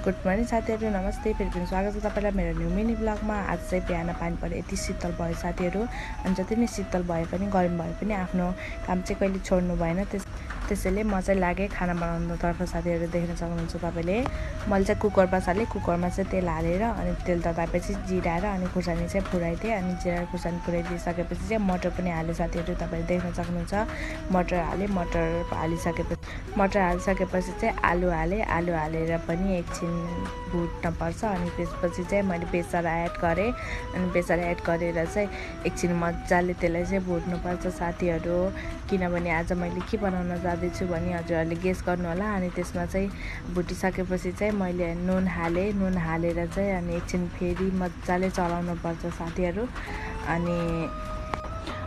Good morning साथीहरू, नमस्ते। फेरि पनि स्वागत छ तपाईँलाई मेरो न्यू मिनी ब्लगमा। आज चाहिँ बिहान पानी पऱ्यो, यति शीतल भयो साथीहरू। अनि जति नै शीतल भए पनि गरम भए पनि आफ्नो काम चाहिँ कहिले छोड्नु भएन। त्यसैले म चाहिँ लागेँ खाना बनाउनुतर्फ। साथीहरू देख्न सक्नुहुन्छ तपाईँले, मैले चाहिँ कुकर बसालेँ। कुकरमा चाहिँ तेल हालेर अनि तेल तताएपछि जिराएर अनि खुर्सानी चाहिँ फुराइदिएँ। अनि जिरा खुर्सानी फुराइदिइसकेपछि चाहिँ मटर पनि हालेँ साथीहरू, तपाईँले देख्न सक्नुहुन्छ। मटर हालेँ, मटर हालिसकेपछि चाहिँ आलु हालेँ। आलु हालेर पनि एकछिन भुट्नुपर्छ। अनि त्यसपछि चाहिँ मैले बेसार एड गरेँ। अनि बेसार एड गरेर चाहिँ एकछिन मजाले त्यसलाई चाहिँ भुट्नुपर्छ साथीहरू। किनभने आज मैले के बनाउन जाँदैछु भने हजुरहरूले गेस गर्नु होला। अनि त्यसमा चाहिँ भुटिसकेपछि चाहिँ मैले नुन हालेँ। नुन हालेर चाहिँ अनि एकछिन फेरि मजाले चलाउनुपर्छ साथीहरू। अनि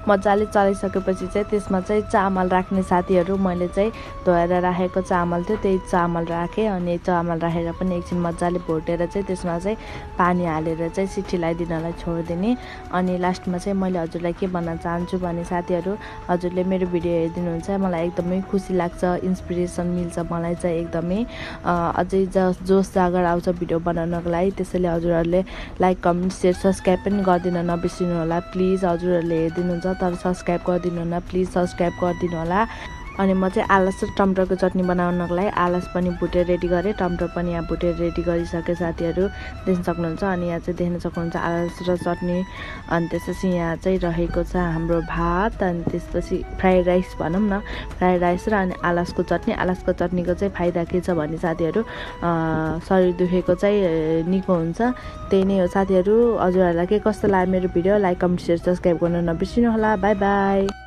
मजाले चलाइसकेपछि चाहिँ त्यसमा चाहिँ चामल राख्ने साथीहरू। मैले चाहिँ धोएर राखेको चामल थियो, त्यही चामल राखेँ। अनि चामल राखेर पनि एकछिन मजाले भुटेर चाहिँ त्यसमा चाहिँ पानी हालेर चाहिँ सिटी लगाइदिनलाई छोडिदिने। अनि लास्टमा चाहिँ मैले हजुरलाई के भन्न चाहन्छु भने साथीहरू, हजुरले मेरो भिडियो हेरिदिनुहुन्छ, मलाई एकदमै खुसी लाग्छ, इन्सपिरेसन मिल्छ मलाई चाहिँ एकदमै। अझै जोस जागर आउँछ भिडियो बनाउनको लागि। त्यसैले हजुरहरूले लाइक, कमेन्ट, सेयर, सब्सक्राइब पनि गरिदिन नबिर्सिनु होला प्लिज। हजुरहरूले हेरिदिनुहुन्छ तर सब्सक्राइब गरिदिनु होला प्लिज, सब्सक्राइब गरिदिनु होला। अनि म चाहिँ आलस र टमाटरको चटनी बनाउनको लागि आलस पनि भुटेर रेडी गरेँ, टमाटर पनि यहाँ भुटेर रेडी गरिसकेँ साथीहरू, देख्न सक्नुहुन्छ। अनि यहाँ चाहिँ देख्न सक्नुहुन्छ आलस र चटनी। अनि त्यसपछि यहाँ चाहिँ रहेको छ हाम्रो भात। अनि त्यसपछि फ्राइड राइस भनौँ न, फ्राइड राइस र अनि आलसको चटनी। आलसको चटनीको चाहिँ फाइदा के छ भने साथीहरू, शरीर दुखेको चाहिँ निको हुन्छ। त्यही नै हो साथीहरू। हजुरहरूलाई के कस्तो लाग्यो मेरो video, like, comment, share, subscribe गर्न नबिर्सिनु होला। By by.